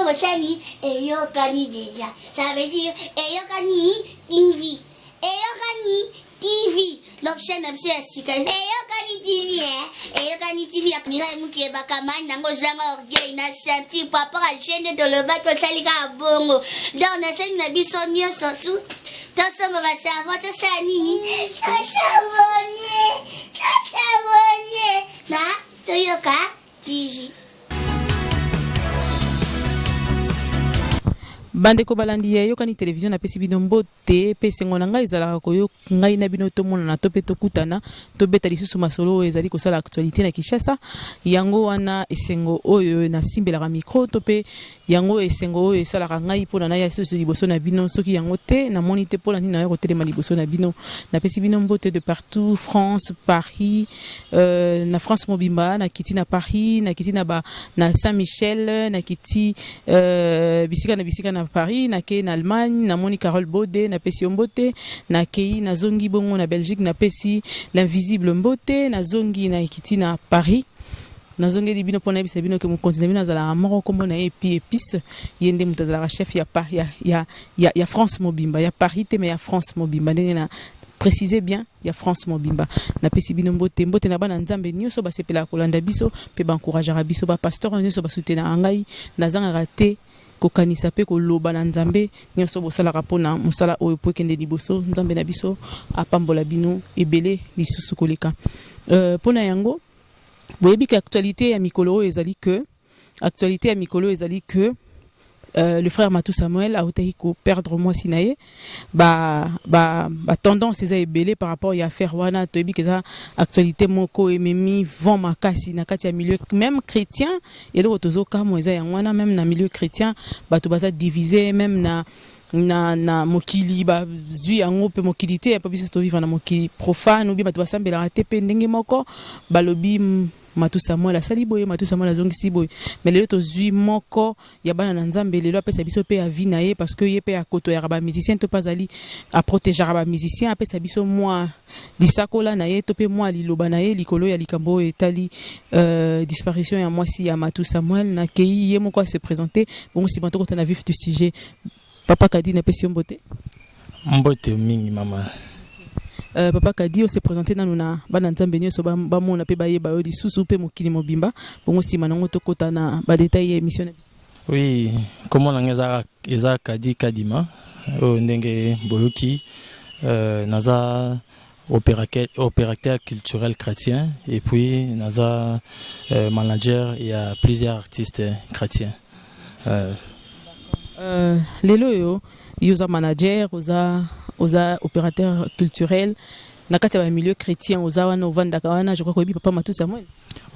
bosani eyokani deja. Ça veut dire eyokani TV. Eyokani TV. Donc chaîne na biso ya sika. Eyokani TV eh. Eyokani TV ya Mireille Mukeba kamani nango zanga orgueil na ceinture par rapport à chaîne tolobaki osali kaka bongo. Donc nasali na biso nyonso tout tosomba ba savon tosala nini tosabone tosabone na toyoka tiji. Bandeko balandi ya Eyokani Television, napesi bino mbote mpe esengo na ngai ezalaka koyo ngai na bino tomonana to mpe tokutana tobeta lisusu masolo oyo ezali kosala actualite na Kinshasa. Yango wana esengo oyo nasimbelaka micro to mpe Yango esengo oyo esalaka ngai mpo na naya lisusu liboso na bino, soki yango te, namoni te mpo na nini naya kotelema liboso na bino. Napesi bino mbote de partout, France, Paris, euh, na France mobimba, nakiti na Paris, nakiti na ba na Saint-Michel, nakiti euh, bisika na bisika na Paris, nakei na Allemagne, namoni Carole Bode, napesi yo mbote, nakei nazongi bongo na Belgique, napesi l'invisible mbote, nazongi nakiti na Paris. Nazongeli bino mpo nayebisa bino ke mokonzi na bino azalaka moko, nkombo na ye Epi Epice. Ye nde moto azalaka chef ya, ya, ya, ya, ya France mobimba, ya Paris te, mais ya France mobimba. Ndenge na préciser bien, ya France mobimba. Napesi bino mbote, mbote na bana Nzambe nyonso basepelaka kolanda biso mpe ba encourageaka biso, ba pasteurs nyonso ba soutenaka ngai, nazangaka te kokanisa mpe koloba na Nzambe nyonso bosalaka mpo na mosala oyo mpo ekende liboso. Nzambe na biso apambola bino ebele lisusu koleka. Euh, mpo na yango Boyebi que actualite ya mikolo oyo ezali que actualite ya mikolo oyo ezali que euh, le frère Matou Samuel autaki ko perdre mwasi na ye ba ba ba tendance eza ebele par rapport ya affaire wana toyebi que eza actualité moko ememi vent makasi na kati ya milieu même chrétien eloko tozokamwa eza yango wana même na milieu chrétien bato baza divisé même na na, na mokili bazwi yango mpe mokili te mpo biso tovivre na mokili profane ou bien bato basambelaka te mpe ndenge moko balobi Matou Samuel asali boye, Matou Samuel azongisi boye. Mais lelo tozwi moko ya bana na Nzambe lelo apesa biso pe avis na ye parce que ye pe akotoyaka ba musiciens to pe azali a protegeaka ba musiciens apesa biso mwa lisakola na ye to pe mwa liloba na ye likolo ya likambo oyo etali euh, disparition ya mwasi ya Matou Samuel. Nakei ye moko a se presenter bongo sima tokota na vif du sujet. Papa Kadi napesi yo mbote. Mbote mingi mama. Euh, papa Kadi ose présenter nanu na bana Nzambe nyonso bamona pe bayeba yo lisusu pe mokili mobimba bongo nsima nango tokota na ba détails ya émission na biso. Oui, kombo na ngai eza, eza Kadi Kadima oyo ndenge boyoki euh, naza opérateur culturel chrétien et puis naza euh, manager ya plusieurs artistes chrétiens. Euh, euh, lelo oyo yo oza manager oza, oza opérateur culturel na kati ya ba milieu chrétien oza wana ovandaka wana je crois koyebi papa Matou Samuel.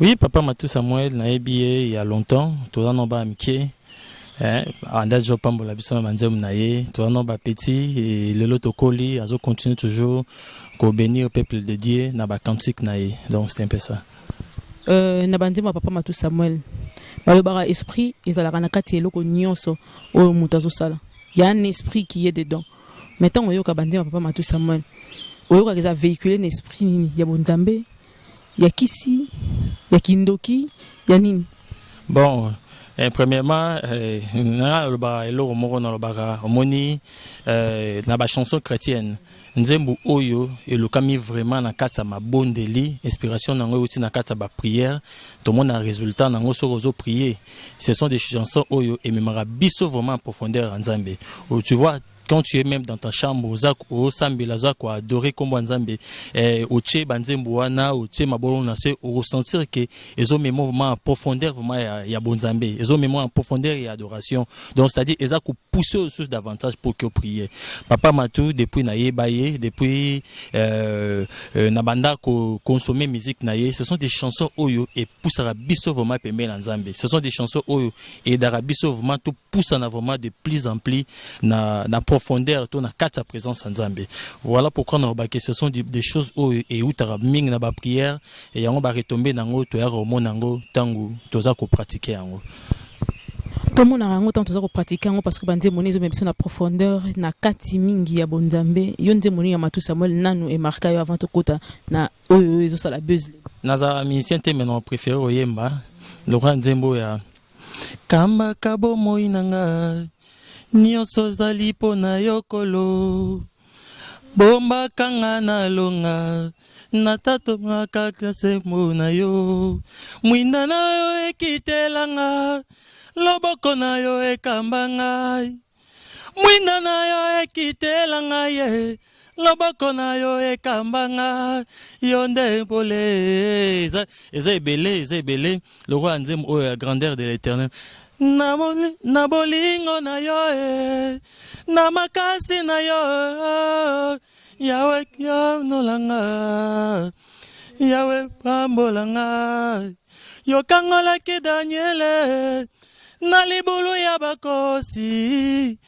Oui, papa Matou Samuel nayebi ye il y a longtemps, toza na ba mike eh, anda jo pambola biso na banzembo na ye toza na ba petit et lelo tokoli azo continuer toujours ko bénir peuple de Dieu na ba cantique na ye donc c'est un peu ça. Euh, na banzembo ya papa Matou Samuel balobaka esprit ezalaka na kati ya eloko nyonso oyo moto azosala ya un esprit qui est dedans mais ntango oyoka banzembo ya papa Matou Samuel oyokaka eza véhicule na esprit nini ya bonzambe ya kisi ya kindoki ya nini bon eh, premièrement eh, nga nalobaka eloko moko nalobaka omoni eh, na bachanson chrétienne nzembo oyo elukami vraiment na kati ya mabondeli inspiration nango euti na kati ya baprière tomona résultat nango soki ozoprier ce sont des chansons oyo ememaka biso vraiment en profondeur ya nzambe tu vois quand tu es même dans ta chambre oza osambela oza ko adorer kombo ya nzambe eh, otie banzembo wana otie mabolo na se okosentir que ezomema vraiment en profondeur vraiment ya, ya bonzambe ezomema en profondeur ya adoration donc c'est à dire eza kopousser osusu davantage pour que oprier papa Matou depuis nayeba ye depuis euh, euh, na banda ko consommer musique na ye ce sont des chansons oyo epusaka biso vraiment pembeni na nzambe ce sont des chansons oyo edaka biso vraiment to pusana vraiment de plus en plus na, na profondeur to na kati ya présence ya nzambe voilà pourquoi nalobaki ce sont des, des choses oyo eutaka mingi na baprière e yango baretombe na yango toyaka komona yango ntango toza kopratike yango tomonaka yango ntango toza kopratike yango parce que banzembo nini ezomema biso na profondeur na kati mingi ya bonzambe yo nzembo nini ya Matou Samuel nanu emarka yo avant tokota na oyo ezosala buzz nazala musicien te mais na préféré koyemba lokola nzembo ya Kambaka bomoi na ngai, nyonso ezali mpo na yo kolo. Bombaka nga na longa, natatongaka sembo na yo. Mwinda na yo ekitela nga, loboko na yo ekamba ngai. Mwinda na yo ekitela ngai ye, loboko na yo ekamba ngai. Yo nde pole. Eza, eza ebele, eza ebele. Lokola nzembo oyo ya Grandeur de l'Éternel. Na, na bolingo na yo e, na makasi na yo, Yawe yanola Yawe pambola ngai. Yokangolaki Daniele na libulu ya bakosi.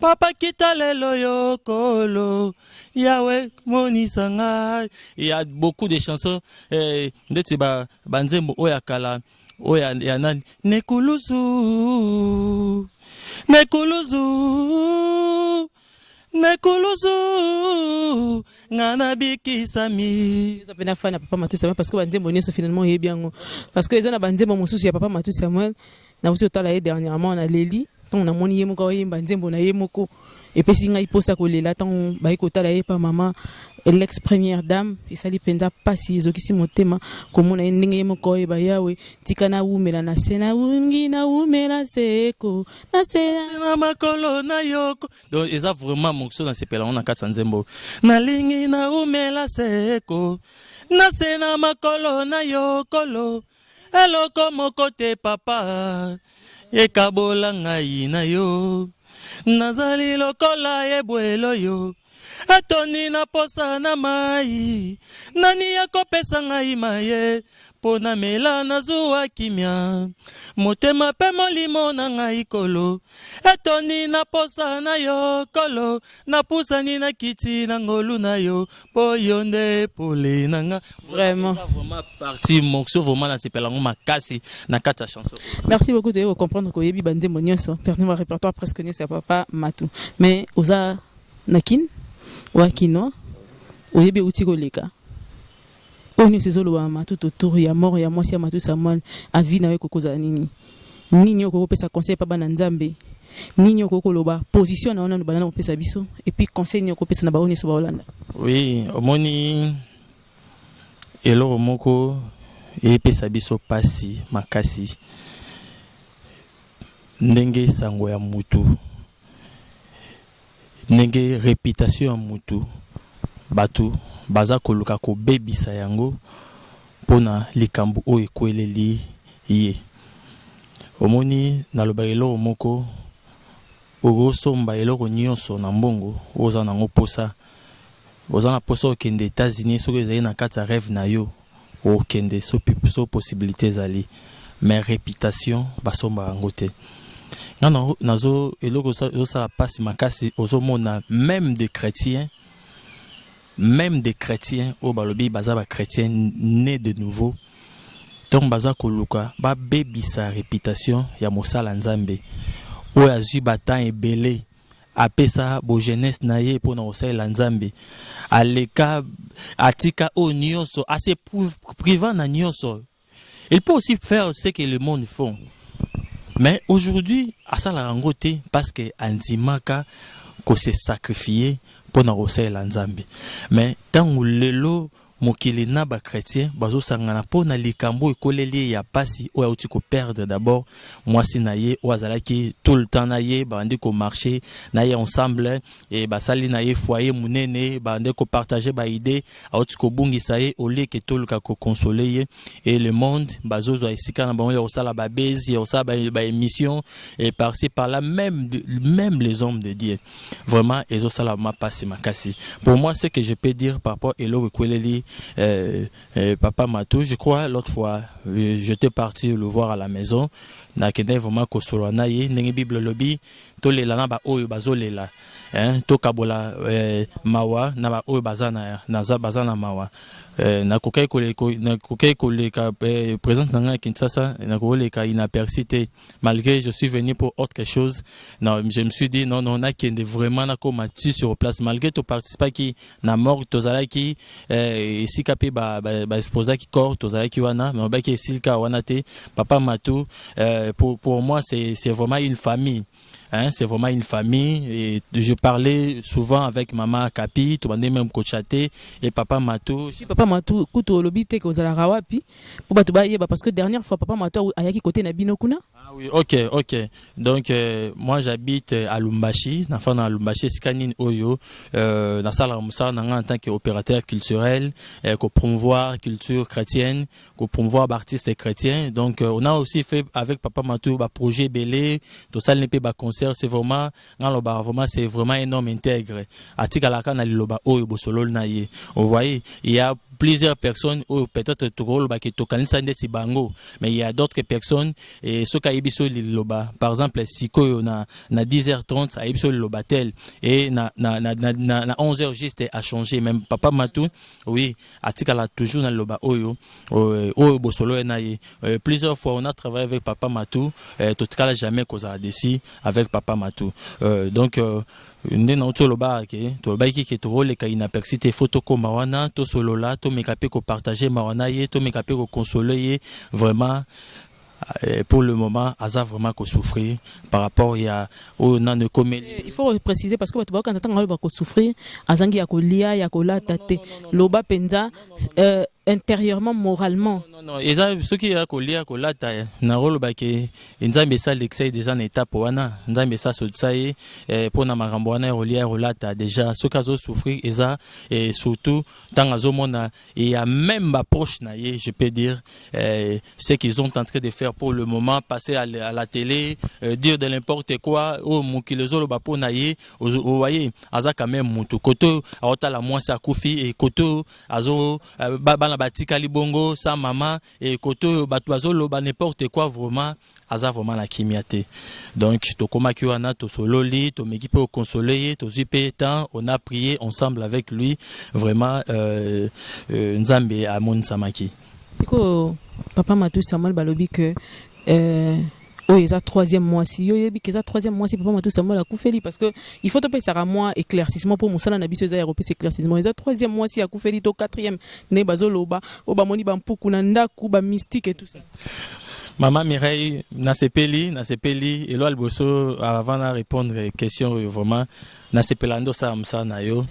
Papa kita lelo yo kolo, Yawe monisa ngai. Il y a beaucoup de chansons eh, ndeti ba banzembo oyo ya kala, oyo ya, ya nani, nekuluzu nekuluzu nekuluzu nga nabikisami. Eza mpe na fan ya Papa Matou Samuel, parce que banzembo nyonso finalement oyebi yango, parce que eza na banzembo mosusu ya Papa Matou Samuel. Nauti otala ye dernièrement, naleli ntango namoni ye moko aoyemba nzembo na ye moko, epesi ngai mposa kolela. Ntango bayi kotala ye pa mama l'ex première dame, esali mpenza mpasi, ezokisi motema komona ye ndenge ye moko oyeba: "Yawe, tika nawumela na se, nawungi nawumela seko na se na makolo na yoko." Donc eza vraiment morceau nasepela yango na kati ya nzembo: "Nalingi naumela seko na se na makolo na yo kolo, eloko moko te papa ekabola ngai na yo. Nazali lokola ebwelo yo atondi na posa na mai, nani akopesa ngai maye mpo namela, nazuwa kimia motema mpe molimo na ngai? Kolo etondi na posa na yo kolo, napusani na kiti na ngolu na yo mpo yo nde pole na nga." Vraiment. Vraiment partie morceau vraiment nasepela yango makasi na kati ya chanson. Merci beaucoup. Toyei kocomprendre koyebi banzembo nyonso pertement, répertoire presque nyonso ya Papa Matu. Mais oza na Kine, oya kinois, oyebi euti koleka oyo nyonso ezolobama tout autour ya mort ya mwasi ya Matu Samuel. Avis na yo ekoki kozala nini? Nini okoki kopesa conseil pa bana Nzambe? Nini okoki koloba? Position na yo nanu, banana kopesa biso, et puis conseil nini okopesa na bango nyonso baolanda? Oui, omoni, eloko moko eyepesa biso mpasi makasi, ndenge sango ya mutu, ndenge réputation ya mutu, bato baza koluka kobebisa yango mpona likambo oyo ekweleli ye. Omoni, nalobaka eloko moko: okosomba eloko nyonso na mbongo oyo oza nango mposa. Oza na mposa okende États-Unis, soki ezali na kati ya rêve na yo, okende so, so possibilité ezali. Mais réputation, basombaka yango te. Nga nazo eloko ezosala mpasi makasi, ozomona même des chrétiens, même des chrétiens oyo balobi baza bachrétien né de nouveau, ntongo baza koluka babebisa réputation ya mosala Nzambe oyo azwi batemps ebele, apesa bojeunesse na ye mpona kosalela Nzambe, aleka, atika oyo nyonso, ase privant na nyonso. Il peut aussi faire ce que le monde font, mais aujourd'hui asalaka yango te, parce que andimaka kose sacrifier mpona kosalela Nzambe. Mais ntango lelo mokili na bachrétien bazosangana mpo na likambo ekoleli ye ya pasi, oyo auti koperdre d'abord mwasi na ye oyo azalaki tout le temps na ye, babandi komarcher na ye ensemble e basali na ye foyer monene, babandi kopartager baidées, auti kobungisa ye, au lieu que toluka koconsoler ye, et le monde bazozwa esika na bango ya kosala babuzz, ya kosala baémission et par-ci par-là, même les hommes de Dieu. Vraiment ezosala ma pasi makasi. Pour moi, ce que je peux dire par rapport eloko ekweleli Papa Matou, je crois l'autre fois j'étais parti le voir à la maison, nakendaki vraiment kosolola na ye ndenge Bible elobi tolela na baoyo bazolela. Hein, tokabola mawa na baoyo baza na, naza, baza na mawa. Nakokaki koleka présente na ngai ya Kinshasa, nakokoleka inaperçu te, malgré je suis venu pour autre chose. Non, je me suis dit non, non, nakende vraiment, nakoma ti sur place, malgré toparticipaki na morgue, tozalaki esika mpe baexposaki corps, tozalaki wana, mais obaki esilika wana te. Papa Matou, pour moi, c'est vraiment une famille. Hein, c'est vraiment une famille. Et je parlais souvent avec maman Kapi, tout même kochater, et papa Matou. Papa Matou, kutu olobi te kozalaka wapi po bato bayeba, parce que dernière fois papa Matou ayaki côté na bino kuna. Ah oui, ok. Donc, moi j'habite à Lubumbashi, enfin na Lubumbashi, esika nini oyo, nasala mosala na nga en tant qu'opérateur culturel, ko promouvoir culture chrétienne, ko promouvoir artistes chrétiens. Donc, on a aussi fait avec papa Matou ba projet belé, tout ça ba concert, c'est vraiment, nga vraiment, c'est vraiment un homme intègre. Atikalaka na liloba oyo bosololi na ye. Vous voyez, il y a plusieurs personnes oyo peut-être tokoloba ke tokanisa ndeti bango, mais il y a d'autres personnes et soki ayebi so liloba, par exemple sikoyo na 10h30 ayebi so liloba tel et na 11h juste a changé. Même papa Matou, oui, atikala toujours na liloba oyo bosolo na ye. Plusieurs fois on a travaillé avec papa Matou, totikala jamais kozala déçu avec papa Matou. Donc nde nauti oloba ke tolobaki ke tokoleka inaperçu te, faut tokóma wana, tosolola, tomeka mpe kopartage mawa na ye, tomeka mpe koconsoler ye. Vraiment, pour le moment aza vraiment kosouffrir par rapport ya oyo nano ekomeli. Il faut préciser, parce que bato bakokanisa ntango aloba kosouffrir, azangi ya kolia, ya kolata te. Loba mpenza intérieurement, moralement. Non, non, eza soki ya kolia, kolata, nakoloba ke Nzambe esalekisa ye déjà na étape wana. Nzambe esasotisa ye mpo na makambo wana ya kolia, ya kolata. Déjà soki azosouffrir, eza surtout ntango azomona ya même baproche na ye, je peux dire, ce qu'ils sont en train de faire pour le moment, passer à la télé, dire de n'importe quoi, oyo mokili ezoloba mpo na ye. Owaye aza quand même mutu koto aotala mwasi akufi e koto azo bana batikali bongo sa mama e koto oyo bato bazoloba n'importe quoi. Vraiment, aza vraiment na kimia te. Donc tokomaki wana, tosololi, tomeki mpe koconsoler ye, tozwi mpe temps, on a prié ensemble avec lui. Vraiment, Nzambe amonisamaki. Sikoyo papa Matu Samuel, balobi ke oyo eza troisième mwasi. Yo oyebi ke eza troisième mwasi papa Matu Samuel akufeli? Parce que il faut topesaka mwa éclaircissement, mpo mosala na biso eza ya kopesa éclaircissement. Eza troisième mwasi akufeli to quatrième, nde bazoloba oyo bamoni bampuku na ndako, bamystique et tout ça? Mama Mireille, nasepeli, nasepeli. Elo ya liboso, avant na répondre question oyo, vraiment nasepela nde osala mosala na yo.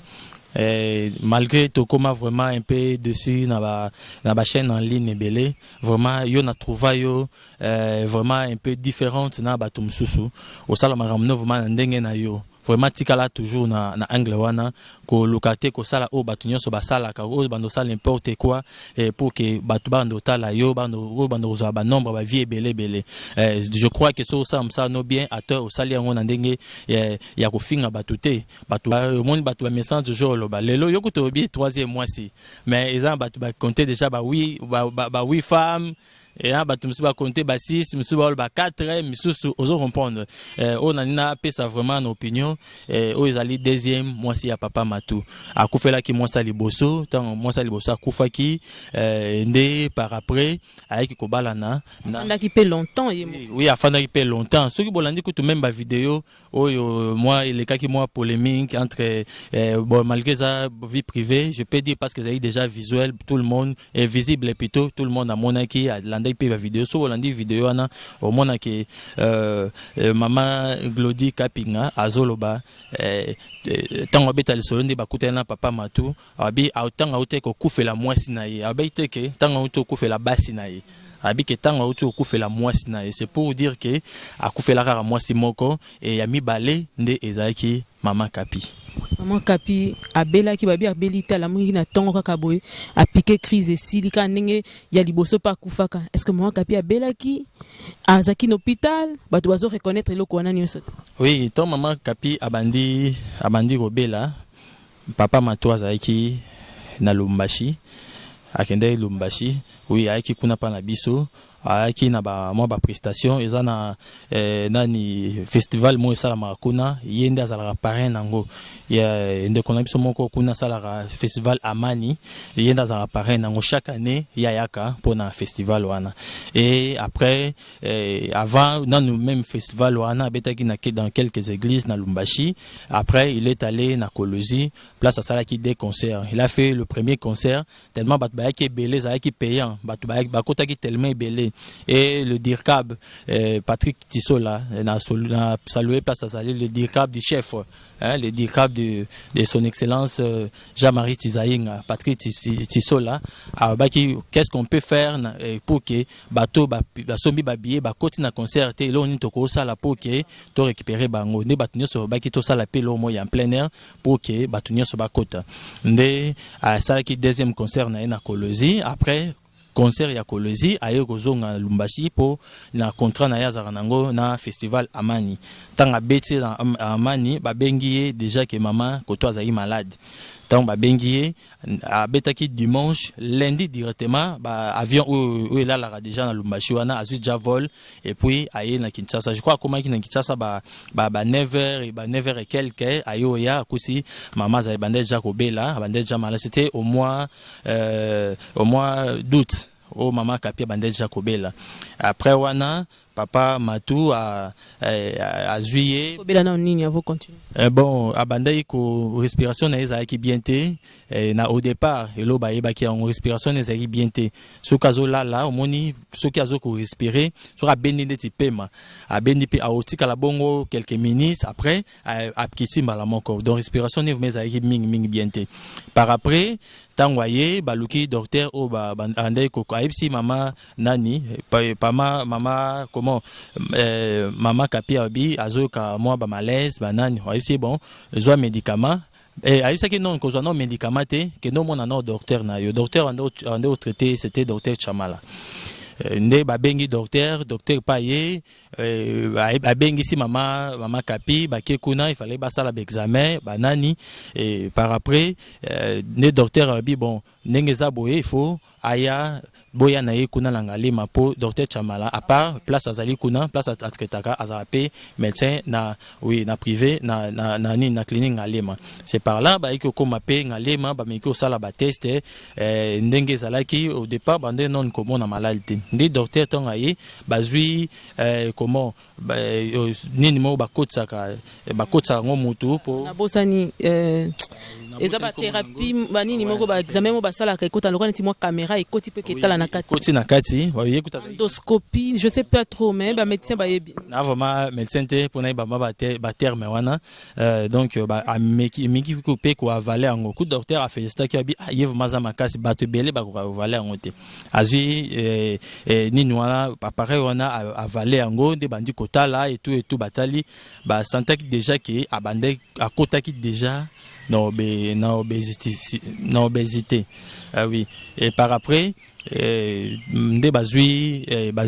Malgré tokoma vraiment un peu dessus na ba chaîne en ligne ebele, vraiment yo na trouva yo vraiment un peu différente na bato mosusu. Osala makambo no vraiment na ndenge na yo. Vraiment, tikala toujours na angle wana, koluka te kosala oyo bato nyonso basalaka, oyo bando osala n'importe quoi pour que bato bando otala yo, oyo bando kozwa banombre, bavues ebele ebele. Je crois que so osala mosala no bien, ata osali yango na ndenge ya kofinga bato te, bato omoni, bato bamesana toujours oloba lelo yo kuta obi troisième mwasi, mais eza na bato bacompte déjà ba huit ba huit femmes, eya bato mosusu bacompte ba 6, mosusu baoloba 4, misusu ozo comprendre. Oyo nani napesa vraiment na opinion, oyo ezali deuxième mwasi ya papa Matu. Akufelaki mwasi ya liboso. Ntango mwasi ya liboso akufaki, nde par après ayaki kobalana. Afandaki mpe longtemps ye. Oui, afandaki mpe longtemps. Soki bolandi kutu même bavideo oyo mwa elekaki mwa polémique entre bon, malgré eza vie privée, je peux dire, parce que ezali déjà visuel, tout le monde est visible plutôt, tout le monde amonaki, alandaki mpe bavideo. So bolandi video wana, omonaki mama Glodi Kapinga azoloba ntango abeta lisolo nde bakutani na papa Matu, abi ntango auti kokufela mwasi na ye, abeki te ke ntango auti kokufela basi na ye, abi ke ntango auti kokufela mwasi na ye. C'est pour dire ke akufela kaka mwasi moko e ya mibale nde ezalaki mama Kapi. Mama Kapi abelaki, babi abeli te, alamuki na ntongo kaka boye, apiquer crise, esili kaka ndenge ya liboso mpe akufaka. Est ce que mama Kapi abelaki, azalaki na hôpital? Bato bazo reconnaître eloko wana nyonso te. Oui, ntango mama Kapi abandi kobela, papa Mato azalaki na Lubumbashi, akendaki Lubumbashi. Oui, ayaki kuna mpa na biso. Ayaki na ba mwa ba prestation. Eza na nani, festival moko esalamaka kuna, ye nde azalaka parrain nango. Ya ndeko na biso moko kuna asalaka festival Amani, ye nde azalaka parrain nango. Chaque année ye ayaka mpona festival wana. Et après, avant nanu même festival wana, abetaki dans quelques églises na Lubumbashi. Après, il est allé na Kolwezi, place asalaki des concerts. Il a fait le premier concert, tellement bato bayaki ebele, ezalaki payant. Bato bakotaki tellement ebele. Et le dircab, Patrick Tisola, na salué place azali, le dircab du chef, hein, le dircab de son excellence Jean-Marie Tizaïnga, Patrick Tisola, alobaki: qu'est-ce qu'on peut faire pour que bato basombi babillet bakoti na concert te? Eloko nini tokosala pour que to récupérer bango? Nde bato nyonso babaki tosala mpe eloko moko ya plein air pour que bato nyonso bakota. Nde asalaki deuxième concert na ye na Kolwezi. Après concert ya Kolwezi, aye kozonga na Lubumbashi mpo na contrat na ye azalaka nango na festival Amani. Ntango abeti na Amani, babengi ye déjà ke mama koto azali malade. Ntango babengi ye, abetaki dimanche, lundi directement ba avion oyo elalaka déjà na Lubumbashi wana, azwi déjà vol et puis aye na Kinshasa. Je crois akomaki na Kinshasa ba 9 heures, ba 9 heures et quelque. Aye oya, akusi mama azali bande déjà kobela, abande déjà malade. C'était au mois d'août oyo mama Kapi abande déjà kobela. Après wana, papa Matu azwi ye. Kobela nano nini avant continue? Bon, abandaki ko respiration na ye ezalaki bien te. Na au départ, elo bayebaki yango, respiration na ezalaki bien te. Soki azolala, omoni soki azo korespirer, soki abendi ndeti pema, abendi mpe aotikala bongo quelques minutes, après akiti mbala moko. Donc respiration ne vraiment ezalaki mingi mingi bien te. Par après, ntango aye, baluki docteur oyo bandaki, ayebisi mama nani, pama mama, comment, mama Kapi abi azoyoka mwa bamalaise banani. Ayebisi: bon, zwa médicament. Ayebisaki non, kozwa no médicament te, kende omona no docteur na yo. Docteur ande otraité, c'était docteur Chamala. Nde babengi docteur, docteur pa ye abengisi mama Kapi, bake kuna, il fallait basala baexamen banani. Et par après, nde docteur alobi: bon, ndenge eza boye, il faut aya, boya na ye kuna na Ngaliema, mpo docteur Chamala, à part place azali kuna, place atraitaka, azala mpe médecin na, oui, na privé na nini, na clinique Ngaliema. C'est par là bayaki kokóma mpe Ngaliema, bameki kosala batest. Ndenge ezalaki au départ, bande noni komona malali te. Nde docteur ntongo aye, bazwi comment, nini moko bakotisaka yango mutu mpo Nabosani, eza bathérapie banini moko, baexamen moko basalaka, ekota lokola neti mwa caméra, ekoti mpe ketala na kati. Ekoti na kati. Endoscopie, je sais pas trop, mais bamédecin bayebi. Na vraiment médecin te mpona yeba ma baterme wana. Donc ameki mpe koavaler yango. Ku docteur afélicitaki, abi ye vraiment aza makasi, bato ebele bakoka koavaler yango te. Azwi nini wana, appareil wana, avaler yango, nde bandi kotala etu etu. Batali, basantaki déjà ke abande akotaki déjà na obésité. Ah oui, et par après, nde bazwi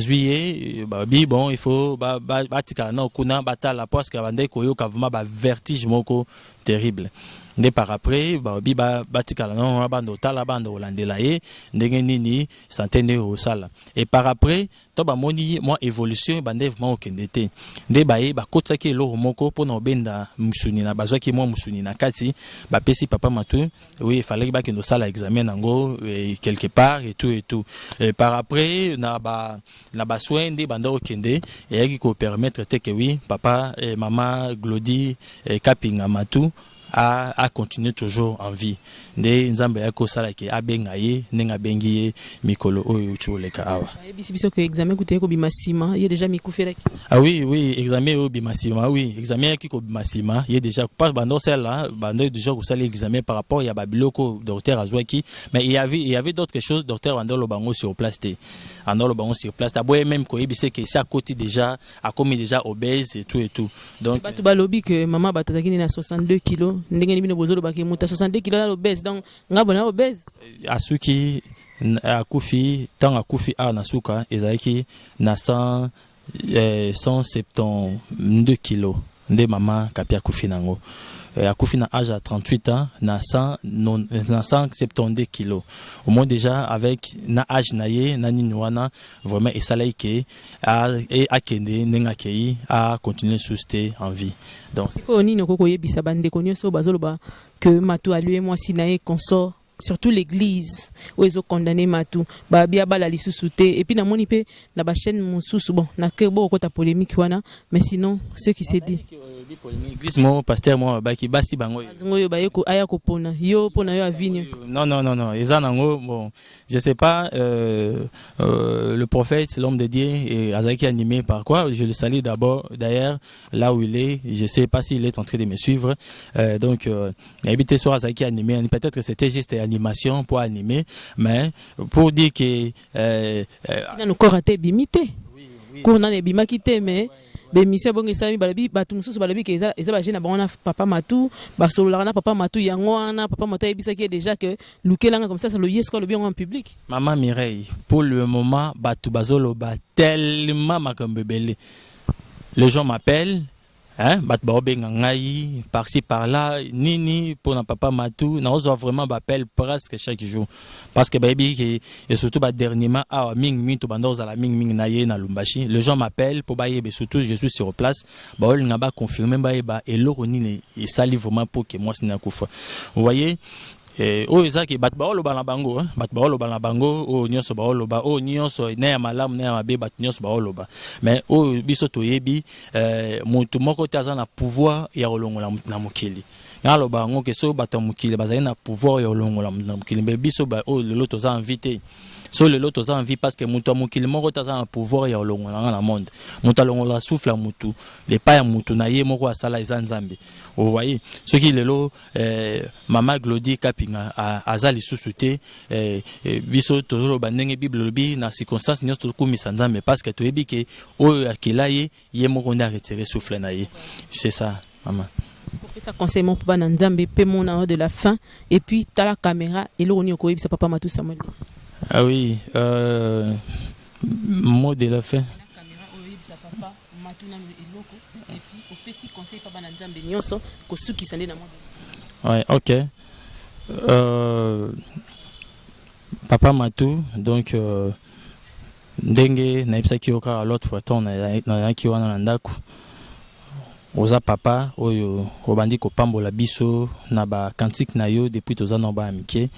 ye, babi: bon, il faut batikala nao kuna, batala, parce que bandeki koyoka vraiment bavertige moko terrible. Nde par après, babi batikala nano, banda otala, banda kolandela ye ndenge nini santé nde kosala. Et par après, to bamoni mwa évolution bande vraiment okende te. Nde baye bakotisaki eloko moko mpona kobenda musuni na, bazwaki mwa musuni na kati, bapesi papa Matu. Oui, efallaki bakende kosala examen nango quelque part et tout et tout. Et par après, na basoin nde banda kokende, eyaki kopermettre te ke, oui, papa et mama Glodi Kapinga Matu a continué toujours en vie. Nde Nzambe ayaki kosala ke abenga ye ndenge abengi ye mikolo oyo euti koleka awa. Bayebisi biso ke examen kuta ye kobima nsima, ye déjà mikufelaki. Ah oui, examen oyo obima nsima, oui, examen ayaki kobima nsima, ye déjà pas bando osala, bando déjà kosala examen par rapport ya babiloko docteur azwaki. Mais il y avait d'autres choses, docteur bando oloba yango sur place te, ando oloba yango sur place te, aboye même koyebisa ke esi akoti déjà, akomi déjà obèse et tout et tout. Donc bato balobi ke mama bato azalaki nini na 62 kilo. Ndenge nini bino bozolobaki moto ya 62 kilo na obèse? Donc nga bona obèse? Asuki akufi, ntango akufi awa na suka, ezalaki na 100, 172 kilo nde mama Kapi akufi nango. Akufi na âge ya 38 ans na 100, non, na 172 kilos. Au moins déjà avec na âge na ye na nini wana, vraiment esalaki ke akende ndenge akei, acontinue susu te en vie. Donc Sikoyo nini okoki koyebisa bandeko nyonso oyo bazoloba ke Matu alie mwasi na ye consort, surtout l'église oyo ezocondamner Matu, babi abala lisusu te? Et puis namoni mpe na bachaîne mosusu, bon, nake bokokota polémique wana, mais sinon ce qui s'est dit. Église mo, pasteur mo baki basi bango. Oyo baye aya kopona yo mpona yo avini. Non, non, non, non, eza nango, bon, je sais pas, le prophète, l'homme de Dieu, et azalaki animé par quoi. Je le salue d'abord, d'ailleurs, là où il est. Je sais pas s'il est en train de me suivre. Donc nayebi te soki azalaki animé, peut-être que c'était juste animation pour animer, mais pour dire que Nanu corps ate ebimi te, cour nanu ebimaki te, mais bémission bongo esalami. Balobi, bato mosusu balobi ke eza baje na bango na papa Matu, basololaka na papa Matu, yango wana papa Matu ayebisaki ye déjà ke lukelanga comme ça. Salo ye siko alobi yango en public. Mama Mireille, pour le moment bato bazoloba tellement makambo ebele. Les gens m'appellent, hein, bato baobenga ngai par-ci par-là, nini mpona papa Matu. Naozwa vraiment baappel presque chaque jour parce que bayebi ke, et surtout badernièrement awa mingimingi tobanda kozala mingimingi na ye na Lubumbashi. Les gens m'appellent mpo bayeba, surtout je suis sur place, baolinga baconfirme, bayeba eloko nini esali vraiment pour ke mwasi nakufa. Vous voyez, oyo eza ke bato baoloba na bango, bato baoloba na bango, oyo nyonso baoloba, oyo nyonso na ya malamu na ya mabe, bato nyonso baoloba. Mais oyo biso toyebi, motu moko te aza na pouvoir ya kolongola motu na mokili. Nga aloba yango ke soki bato ya mokili bazali na pouvoir ya kolongola motu na mokili, mbe biso oyo lelo toza en vie te. So lelo toza en vie parce que moto ya mokili moko te aza na pouvoir ya kolongola nga na monde. Moto alongola souffle ya motu lepai ya motu na ye moko asala eza Nzambe. Vous voyez, soki lelo mama Glodi Kapinga aza lisusu te, biso tozoloba ndenge Bible elobi, na circonstance nyonso tokumisa Nzambe parce que toyebi ke oyo akela ye, ye moko nde aretire souffle na ye. C'est ça, mama. Kopesa conseil moko mpo bana Nzambe mpe mona de la fin, et puis tala caméra, eloko nini okoyebisa papa Matu Samuel? Ah oui, mot de la fin. Caméra oyo, oyebisa papa Matu nano eloko et puis opesi conseil mpa bana Nzambe nyonso, kosukisa nde na mot. Ouais, ok. Papa Matou, donc ndenge nayebisaki yo kaka l'autre fois ntango nayaki wana na ndako, oza papa oyo obandi kopambola biso na bacantique na yo depuis toza na bana mike.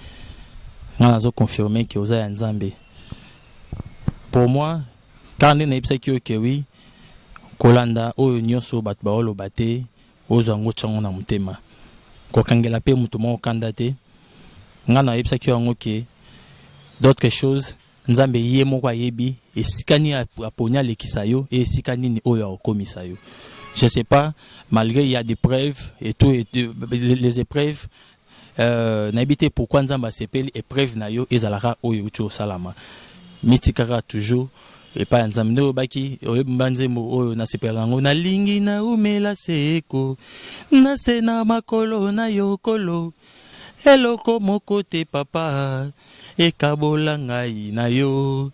Ngai nazoconfirme ke oza ya Nzambe. Pour moi, kaka nde nayebisaki yo ke oui, kolanda oyo nyonso bato baoloba te, ozwa yango, tiango na motema, kokangela mpe moto moko kanda te. Ngai nayebisaki yo yango ke d'autres choses, Nzambe ye moko ayebi esika nini aponi alekisa yo e esika nini oyo akokomisa yo. Je sais pas, malgré il y a des preuves et tout, et les épreuves, nayebi te pourquoi Nzambe asepeli épreuve na yo ezalaka oyo euti osalama. Mitikaka toujours epai ya Nzambe. Nde oyebaki, oyeba nzembo oyo nasepelaka yango: "Nalingi naumela seko na se na makolo na yo kolo, eloko moko te papa ekabola ngai na yo,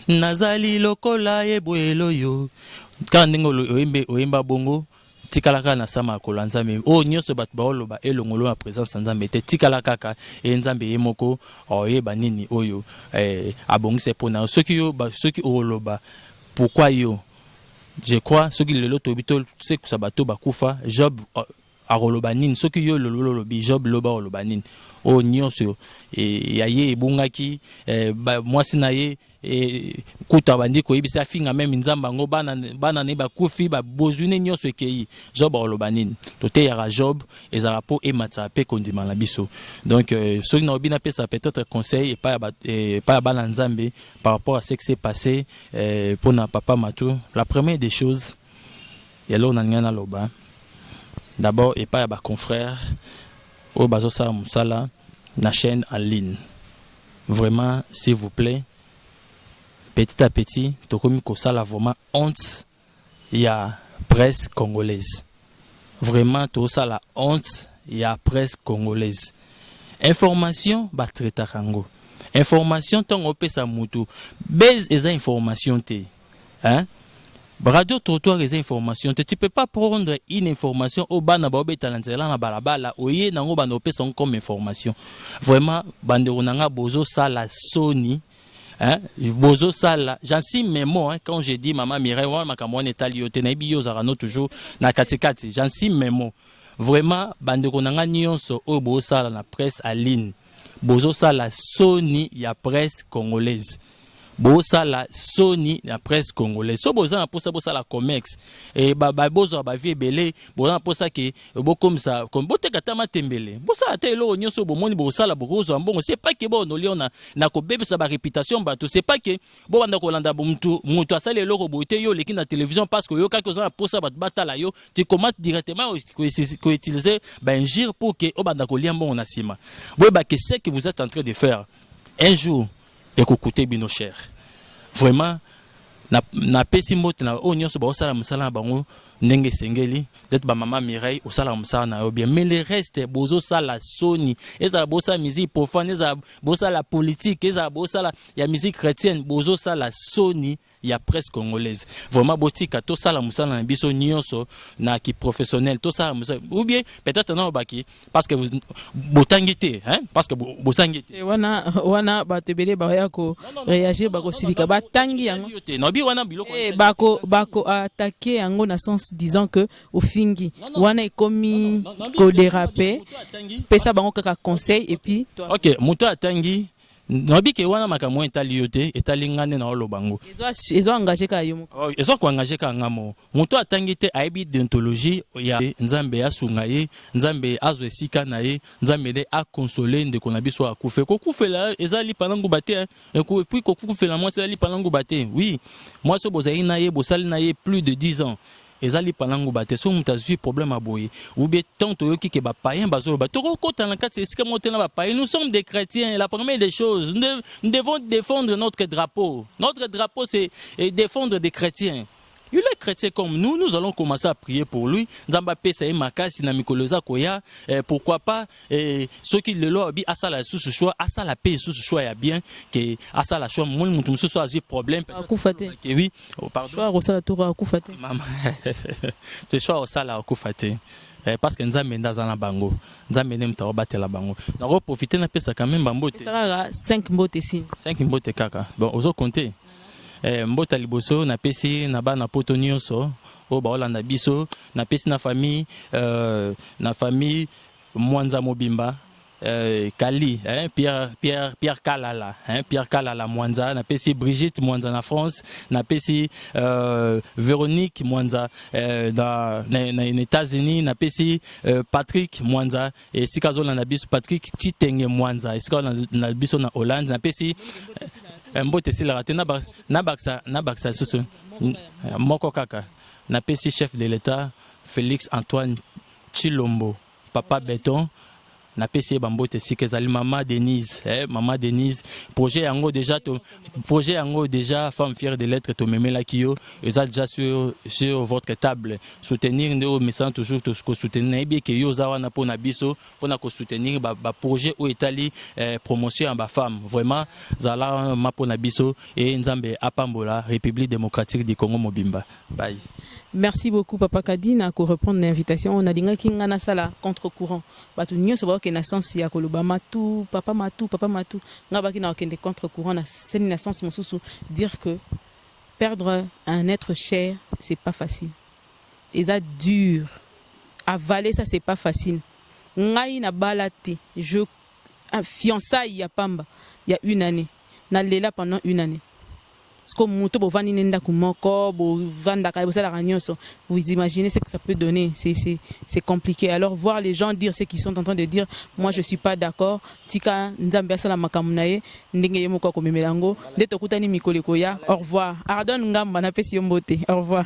nazali lokola ebwelo yo." Kaka ndenge oyemba bongo, tikala kaka na sa makolo ya Nzambe. Oyo nyonso bato baoloba elongolo na présence ya Nzambe te. Tikala kaka e Nzambe ye moko oyeba nini oyo abongisa mpona yo. Soki yo, soki oloba pourquoi yo, je crois soki lelo toyebi tosekusa bato bakufa, Job akoloba nini? Soki yo lelo olobi Job loba, oloba nini? Oyo nyonso ya ye ebungaki, mwasi na ye kuta bandi koyebisa, afinga meme Nzambe yango, bana na ye bakufi, bozwi ne nyonso ekei, Job akoloba nini? Toteyaka Job ezala mpo ematisaka mpe kondima na biso. Donc soki naobi napesa peut-être conseil epai ya bana Nzambe par rapport à ce qui s'est passé mpona papa Matu, la première des choses, eloko na ngai naloba d'abord epai ya baconfrère oyo bazosala mosala na chaîne en ligne, vraiment, s'il vous plaît, petit à petit tokomi kosala vraiment honte ya presse congolaise. Vraiment tozosala honte ya presse congolaise. Information batraitaka yango, information ntango opesa mutu base eza information te, hein? Radio trottoir eza information te. Tu peux pas prendre une information oyo bana baobetala nzela na balabala, oye nango banda opesa yango comme information. Vraiment, bandeko na nga, bozosala soni, hein? Bozosala, j'assume mes mots, hein, quand je dis mama Mireille wana, makambo wana etali yo te. Nayebi yo ozalaka no toujours na katikati. J'assume mes mots. Vraiment, bandeko na nga nyonso oyo bozosala na presse en ligne, bozosala soni ya presse congolaise, bosala soni na presse congolaise. So boza na mposa bosala comex e, bozwa bavie ebele, boza na mposa ke bokomisa, boteka ata matembele, bosala te eloko nyonso bomoni bosala, bokozwa mbongo. C'est pas ke bonolia na kobebisa baréputation bato. C'est pas ke bobanda kolanda mutu, mutu asali eloko boye te, yo oleki na télévision parce que oyokaki oza na mposa bato batala yo, tu commences directement koutiliser bainjure pour ke obanda kolia mbongo na nsima. Boyeba ke ce que vous êtes en train de faire, un jour ekocoûter bino cher. Vraiment, napesi mbote na oyo nyonso baosala mosala na bango ndenge esengeli. Neti bamama Mireille, osalaka mosala na yo bien, mais le reste bozosala soni. Ezala bosala musique profane, ezala bosala politique, ezala bosala ya musique chrétienne, bozosala soni ya presse congolaise. Vraiment, botika tosala mosala na biso nyonso na kiprofessionnel, tosala mosala. Ou bien peut-être na obaki parce que botangi te, hein? Parce que botangi te. Wana wana bato ebele baya ko réagir, bakosilika. Batangi yango. Te, nabi wana biloko. Bako attaquer yango na sens disant que ofingi wana, ekomi kodéraper. Pesa bango kaka conseil et puis Ok, moto atangi, nayebi ke wana makambo oyo etali yo te, etali nga nde naoloba ngo. Ezo engage kaka yo moko. Ezo koengage kaka nga moko. Moto atangi te, ayebi déontologie ya Nzambe, asunga ye, Nzambe azwa esika na ye, Nzambe nde akonsole ndeko na biso akufe. Kokufela eza lipa na nguba te. Et puis kokufela mwasi eza lipa na nguba te. Oui, mwasi oyo bozali na ye, bosali na ye plus de 10 ans, eza lipa na nguba te. So moto azwi problème ya boye, ou bien tant toyoki ke bapayen bazoloba, tokokota na kati esika moko te na bapayen. Nous sommes des chrétiens. La première des choses, nous devons défendre notre drapeau. Notre drapeau, c'est défendre des chrétiens. Il est chrétien comme nous, nous allons commencer à prier pour lui. Nzambe apesa ye makasi na mikolo eza koya. Pourquoi pas, soki lelo abi asala lisusu choix, asala pe lisusu choix ya bien, ke asala choix moni mutu mosusu azwi problème. Akufa te. Ke oui, oh, pardon. Choix akosala toko akufa te. Mama te, choix osala akufa te. Parce que Nzambe nde aza na bango, Nzambe nde moto akobatela bango. Nakoprofite napesa quand même bambote. Pesa kaka 5 mbote sini. 5 mbote kaka. Bon, ozokonte. Mbote ya liboso napesi na bana poto nyonso oyo baolanda biso. Napesi na famille, na famille Mwanza mobimba, Kali, hein, Pierre, Pierre, Pierre Kalala, hein, Pierre Kalala Mwanza. Napesi Brigitte Mwanza na France, napesi Véronique Mwanza na États-Unis, napesi Patrick Mwanza esika azolanda biso, Patrick Chitenge Mwanza esika azolanda biso na Hollande. Napesi mbote esilaka te. Nabakisa lisusu moko kaka. Napesi chef de l'État Félix Antoine Tshilombo, papa Béton, napesi ye bambote esika ezali. Mama Denise, mama Denise, projet yango déjà to, projet yango déjà, femme fière de l'être, tomemelaki yo, eza déjà sur votre table. Soutenir nde oyo mesana toujours kosoutenir. Nayebi eke yo oza wana mpona biso, mpona kosoutenir baprojet oyo etali promotion ya bafemme. Vraiment, zala ma mpona biso e Nzambe apambola République démocratique du Congo mobimba. Bye. Merci beaucoup, papa Kadi, na ko reprendre l'invitation. Nalingaki nga nasala contre courant. Bato nyonso bakokende na sens ya koloba matu, papa matu, papa matu. Nga baki na kokende contre courant na seni na sens mosusu, dire que perdre un être cher, c'est pas facile. Eza dur. Avaler ça, c'est pas facile. Ngai na bala te. Je fiançailles ya pamba il y a une année. Nalela pendant une année. Parce que moto bovandi ne ndako moko, bovandaka, bosalaka nyonso, vous imaginez ce que ça peut donner. C'est compliqué. Alors voir les gens dire ce qu'ils sont en train de dire, moi je suis pas d'accord. Tika Nzambe asala makambo na ye ndenge ye moko akomemela yango. Nde tokutani mikolo ekoya. Au revoir. Ardon Ngamba, napesi yo mbote. Au revoir.